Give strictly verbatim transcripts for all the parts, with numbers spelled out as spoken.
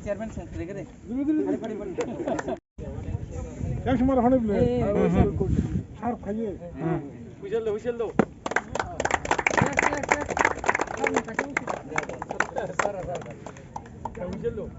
Chairman song khlai kare. Yang semua hone bile. Sar khaye. Whistle do, whistle do. Whistle do.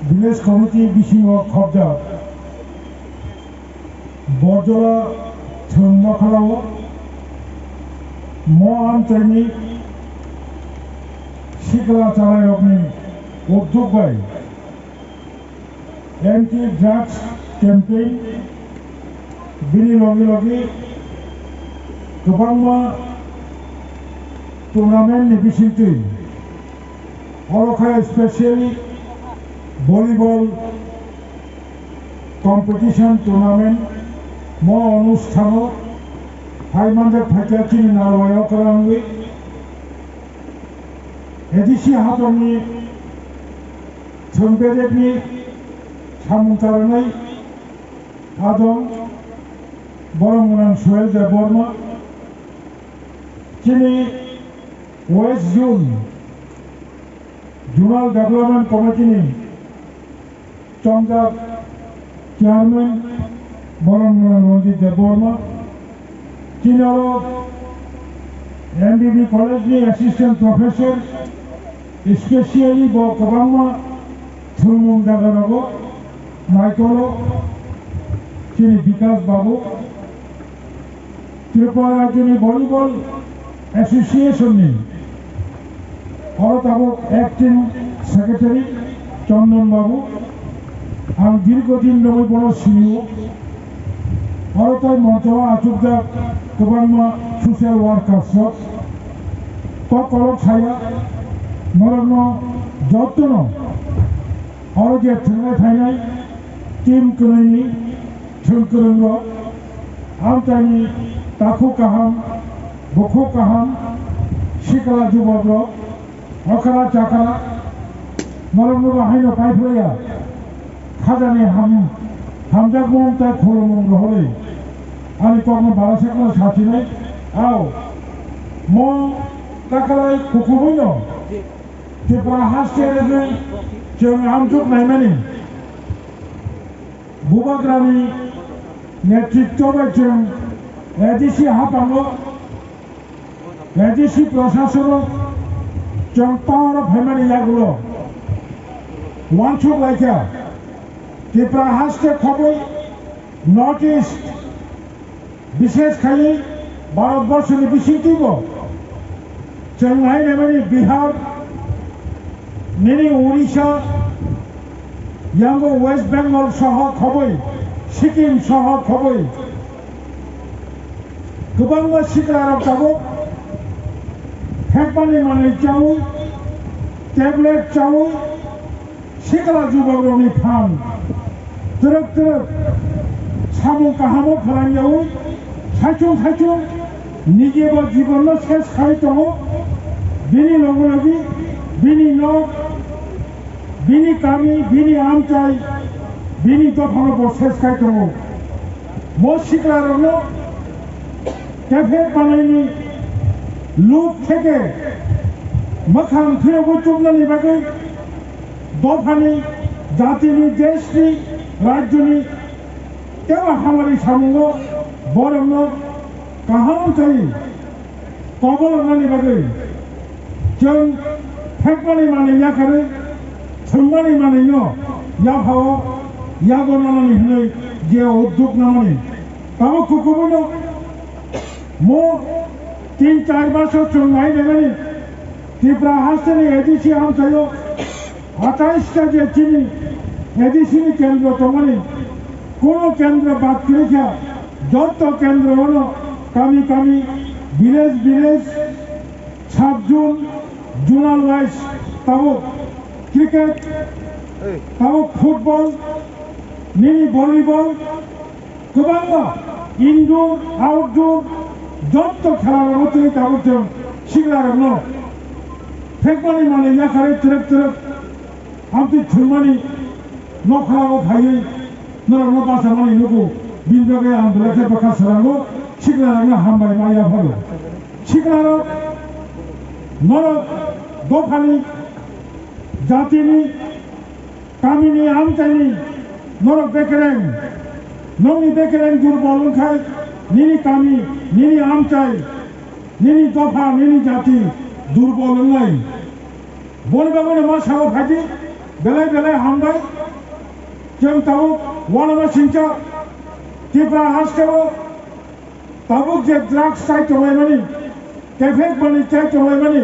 Village Committee bisingo khobjak Borjola thwng nokhalao mo amchaini sikla chalairokni udduk bai anti drugs campaign, bini logi logi kwbangma tournament ni bisingtwi, oro khe specially volleyball competition tournament mo onusthano hai manjak phaikha chini Nalwai Okra wngwi A D C hatorni Thwng bedekni samung charwnai adong borok gwnang Suhel Debbarma. Chini West Zone Zonal Development Committee ni chongjak Chairman borok gwnang Ranjit Debbarma. Chini oro M B B College ni Assistant Professor, specially bo kwbangma thwngmung jagarogo naikolo chini Bikas Babu, Tripura Rajyoni Volleyball Association ni oro tabuk acting secretary Chandan Babu, ang dirgho din nogwi bono sinio. Oro tai moncho o achukjak kwbangma social workers rok kok kolok saya norokno jotono oro je thwngnai phainai team kwrwini thwng kwrwngrok, amchaini takhuk kaham, bukhuk kaham, sikla jubokrok, okra chakra, norokno bo haino paiphlaiya. Khajani ham-, hamjakmung tei khulumung rohorwi ani kokno barasakno sachinai. Ao, mo takalai kukubuino Tripura haste rwgwi chwng amchuk naimani. Bubagrani netritwo bai chwng A D C haphango, A D C prasasano chwng power o phaimani yagulo uansuk laikha. Tripura haste khobwi North East Bishesh khai Bharat borshoni bisingtwibo chwng nai naimani Bihar, nini Odisha, yango West Bengal soho khobwi, Sikkim soho khobwi kwbangma siklarok tabuk phekmani manwi chawi, tablet chawi, sikla jubokrokni phan twrwk twrwk samung kahamo phalang yaui saichung saichung nijebo jibono ses khai tongo. Bini logi logi bini nok, bini kami, bini amchai, bini dophano bo ses khai tongo. Bo siklarokno kephe panaini luk theke mwkhang phirogwi chuknani bagwi dophani, jatini, deshni, rajyoni teibo hamari samungo borokno kaham khai kobol rwnani bagwi chwng phekmani manwi yakarwi thwngmani manwino yaphao yago nanani hwnwi je udduk namani. Tamo kukubuno mo tin char maso chwng nai nangani Tripura hasteni A D C amchaio atais ta je chini A D C ni kendro tongmani, kono kendro bad kwrwi kha, jotto kendro ono kami kami, village village, sub zone, zonal wise, tabuk cricket, tabuk football, nini volleyball, kwbangma indoor, outdoor, jotto khela rokno twi tabuk chwng sikla rokno phekmani manwi yakarwi twrwk twrwk amtwi thwngmani nokha o phaiwi norokno bachamani nugo. Bini bagwi ang belai khe bwkha swrango, sikla rokno hambai ma yaphago. Sikla rok norok dophani, jatini, kamini amchaini norok bekereng, nokni bekereng durbol wngkhai nini kami, nini amchai, nini dopha, nini jati durbol wngnai. Boni bagwino ma sao phaidi, belai belai hambai. Chwng tabuk uanama singcha Tripura hasteo tabuk je drugs chai tonglaimani, kephek manwi chai tonglaimani,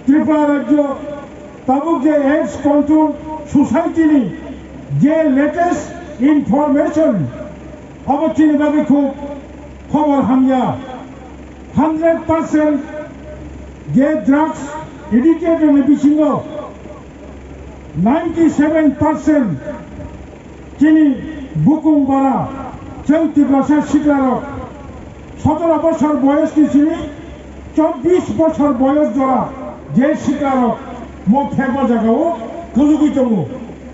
Tripura rajyo tabuk je AIDS Control Society ni je latest information, abo chini bagwi khub khobor hamya. Hundred percent je drugs addict rokni bisingo ninety seven percent chini bukung bara, chwng Tiprasa siklarok sotoro bosor boyos ni simi chobbish bosor boyos jora je siklarok mo phekma jagao kwlwgwi tongo.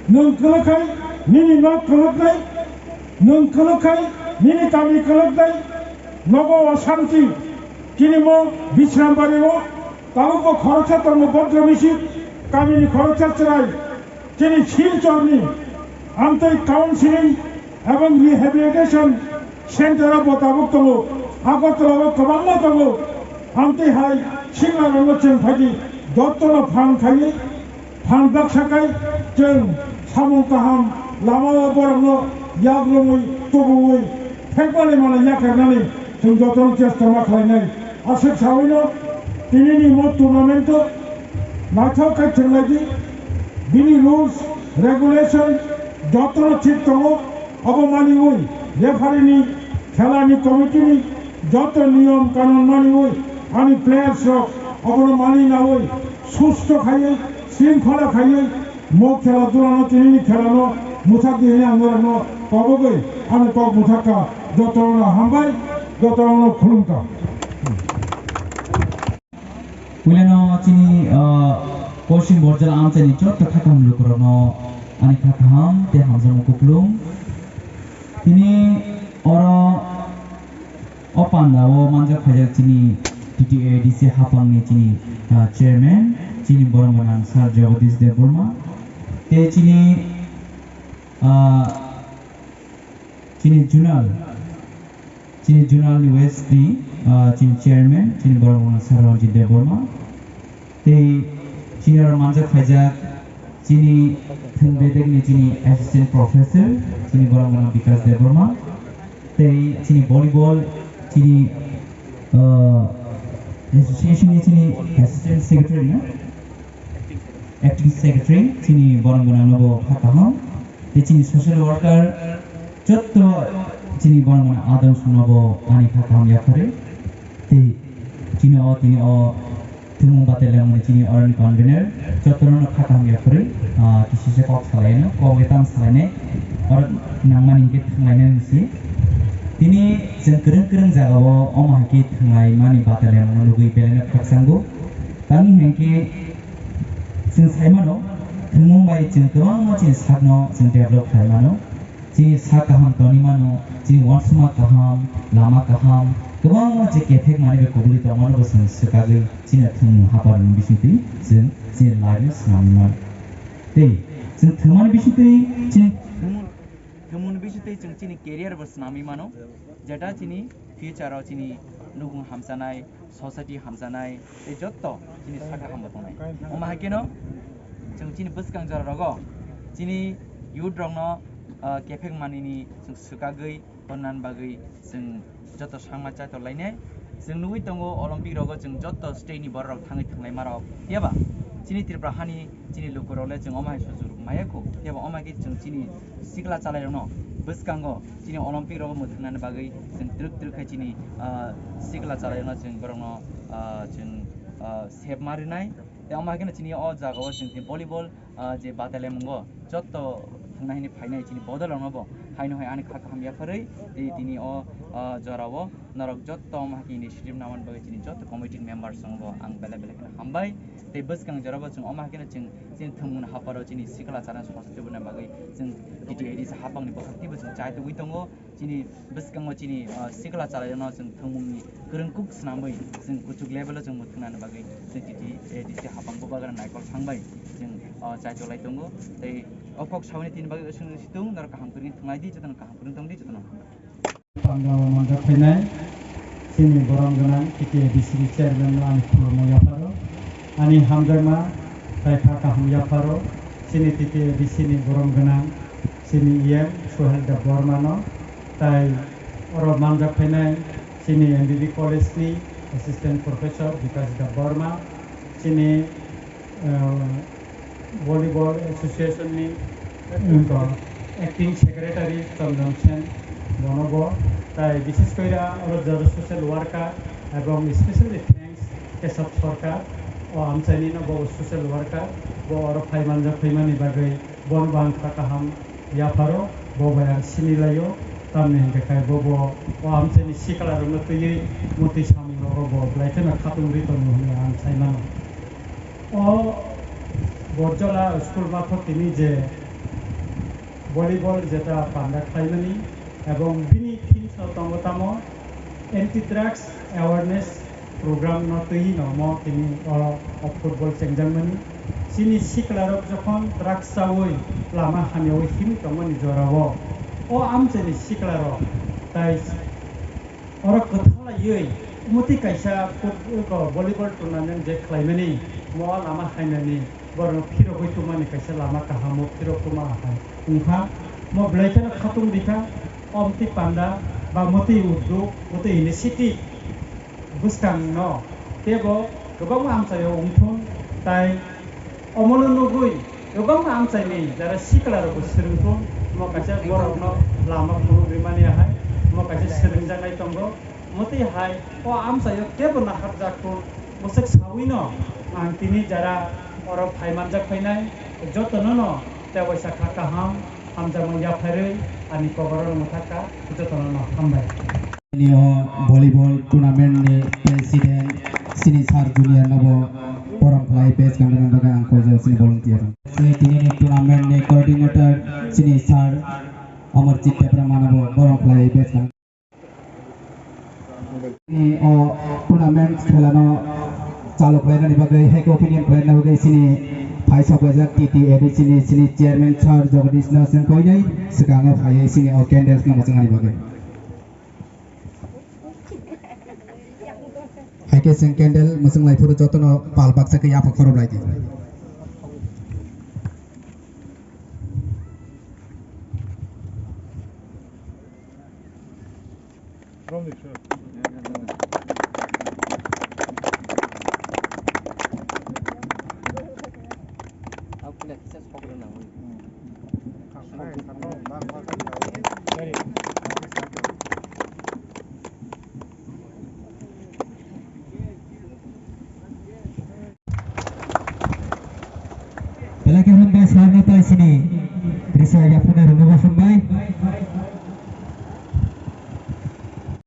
Nwng kwlwkhai nini nok kwlwknai, nwng kwlwkhai nini kami kwlwknai, nogo osanti, chini mo Bisrambari o tabukbo khoroksa tongo Bodromisit, kamini khoroksa chwrai. Chini Silchorni amtwi counseling ebong rehabilitation center o bo tabuk tongo, Agartala o kwbangma tongo. Amtwi hai siklarokno chwng phaidi jottono phan khaiwi, phan baksa khai chwng samung kaham lama o borokno yak lomwi tubuwi phekmani mano yakarnani chwng jotono chesta ma khlainai. Aswk sawino tinini mo tournament o naithok khe thwnglaidi, bini rules, regulation jotono thik tongo, abo maniwi referee ni, khela ni committee ni joto niyom kanun maniwi ani players rok abono mani nawi susto khaiwi, shringkhola khaiwi, mo khela dulano, tinini khelano mwthak di hwnwi ang norokno kobogwi ani kok mwthak kha. Jotono hambai, jotono khulumkha. Puilano chini, ah, Poschim Borjala amchaini joto kha kaham lukurokno ani kha kaham tei hamjakmung kuplung. Tini oro o panda o manjak khaijak chini T T A D C hapangni chini, ah, chairman, chini borok gwnang Sir Jagadish Debbarma, tei chini, ah, chini zonal, chini zonal ni west ni, ah, chini chairman, chini borok gwnang Sir Ranjit Debbarma, tei chini oro manjak khaijak chini thwng bedek ni chini assistant professor, chini borok gwnang Bikas Debbarma, tei chini volleyball chini, ah, association ni chini assistant secretary na, acting secretary chini borok gwnang no bo kha kaham, tei chini social worker jotto chini borok gwnang adong songno bo ani kha kaham yaphari, tei chini o tini o thwngmung batailaimani chini oroni convener, jotono no kha kaham yaphari, ah, kisisa kok salaino, kok wngkhe tamo salainai, oro nangmani hwnkhe thanglainani si. Tini chwng kwrwng kwrwng jagao omo hai khe thanglaimani batailaimano nugwi belaino khakchangbo. Tamni hwnkhe chwng saimano, thwngmung bai chwng kwbangma chini sakno chwng develop khlai mano. Chini sak kaham tongwi mano, chini uansukma kaham, lama kaham, kwbangma je kephek manwi bai kubuli tongmano bo chwng swkagwi chini thwngmung haphar ni bisingtwi chwng chini life no swnamwi mano. Tei chwng thwngmani bisingtwi chini thwngmung, thwngmungni bisingtwi chwng chini career bo swnamwi mano, jeta chini future o chini nukhung hamchanai, society hamchanai, tei jotto chini saka hambo tongnai. Omo hai kheno chwng chini bwskang jora rogo chini youth rokno, ah, kephek manini chwng swkagwi tonnani bagwi chwng joto sangma chaitor lainai. Chwng nugwi tongo Olympic rogo chwng jotto state ni borok rok thangwi thwnglaima rok, phiya ba chini Tripura hani chini luku rok le chwng omo hai sujuk maya kho, phiya ba omo hai khe chwng chini sikla chalai rok no bwskango chini Olympic rogo mwthwngnani bagwi chwng twrwk twrwk khai chini, ah, sikla chalai rok no chwng borok no, ah, chwng, ah, sep ma rwnai. Tei omo hai kheno chini o jaga o chwng tini volleyball, ah, je batalaimungo jotto thwngna hini phainai chini bodol rokno bo haino hai ani kha kaham yapharwi tei tini o, ah, jora o norok jotto omo hai khe initiative namani bagwi chini jotto committee members rokno bo ang belai belai kheno hambai. Tei bwskang jora bo chwng omo hai kheno chwng chini thwngmung hapharo chini sikla chana sosa tubuna bagwi chwng T T A D C haphangni bwkhak teibo chwng chai tugwi tongo. Chini bwskango chini, ah, sikla chalairokno chwng thwngmungni kwrwng kuk swnamwi chwng kuchuk level o chwng mwthwngnani bagwi chwng T T A D C haphang bubagra naikol thangbai chwng, ah, chaichok lai tongo. Tei o kok sawi tini bagwi chwng situng norok kaham kwrwngwi thwnglai di, jotono kaham kwrwng tong di, jotono hambai. Pangao manjak phainai chini borom gwnang T T A D C ni chairman no ani khulumung yapharo, ani hamjakma tei kha kaham yapharo, chini T T A D C ni borom gwnang chini E M Sohel Debbarma no, tai oro manjak phainai chini M B B College ni Assistant Professor Bikash Debbarma, chini, eh, Volleyball Association ni, eh, Acting Secretary Chandan Sen, bono bo, tai bishes koira oro jora social worker ebong specially thanks Kesab Sarkar, o amchaini no bo social worker, bo oro phai manjak phaimani bagwi bono bo ang kha kaham yapharo, bo bai ang sinilaio, tamni hwnkhe khai bo bo o amchaini sikla rokno twiwi motwi samung rogo bo belai kheno khatung ri tongo hwnwi ang sai mano. O Borjola school mathok tini je volleyball jeta panda khlaimani ebong bini theme song tongo tamo anti drugs awareness program no twi no mo tini o, o football chengjakmani. Chini siklarok jokhon drugs chawi lama hamyawi himwi tongmani jorao o amchaini siklarok tai oro kwthalaiwi mwtwi kaisa fut-, volleyball tournament je khlaimani mo lama hamyani borok phirogwi tongmani kaisa lama kaham o phirok tongma hai wngkha. Mo belai kheno khatung rikha, o mwtwi panda ba mwtwi uddog, mwtwi initiative bwskangno teibo kwbangma amchaio wngthung, tai omono nugwi kwbangma amchaini jara siklarokbo swrwngthung, mo kaisa borokno lama phunuk rimani ahai mo kaisa swrwngjaknai tongo. Mwtwi hai o amchaio teibo naharjakthung, bwswk sawino ang tini jara oro phai manjak phainai jotono no tei waisa kha kaham. Hamjakmung yapharwi ani kokorono mwthakha, jotono no hambai. Tini o volleyball tournament ni president chini sir junior nobo borom khlai badge kanna bagwi ang koijak chini volunteer. Tini ni tournament ni coordinator chini sir Amarjit Debbarma nobo borom khlai badge kanna. Ni o tournament khelano chalu khlainani bagwi, haike opinion khlaina bagwi chini phaisok laijak T T A D C ni chini chairman sir Jagadish no chwng koinai swkango phaiwi chini o candles no mwchwngnani bagwi. Haike chwng candle mwchwng lai phuru jotono pal baksa khe yapha khorob lai di. Belai khe hambai sir no tai sini risa yaphana rwngwi bo hambai.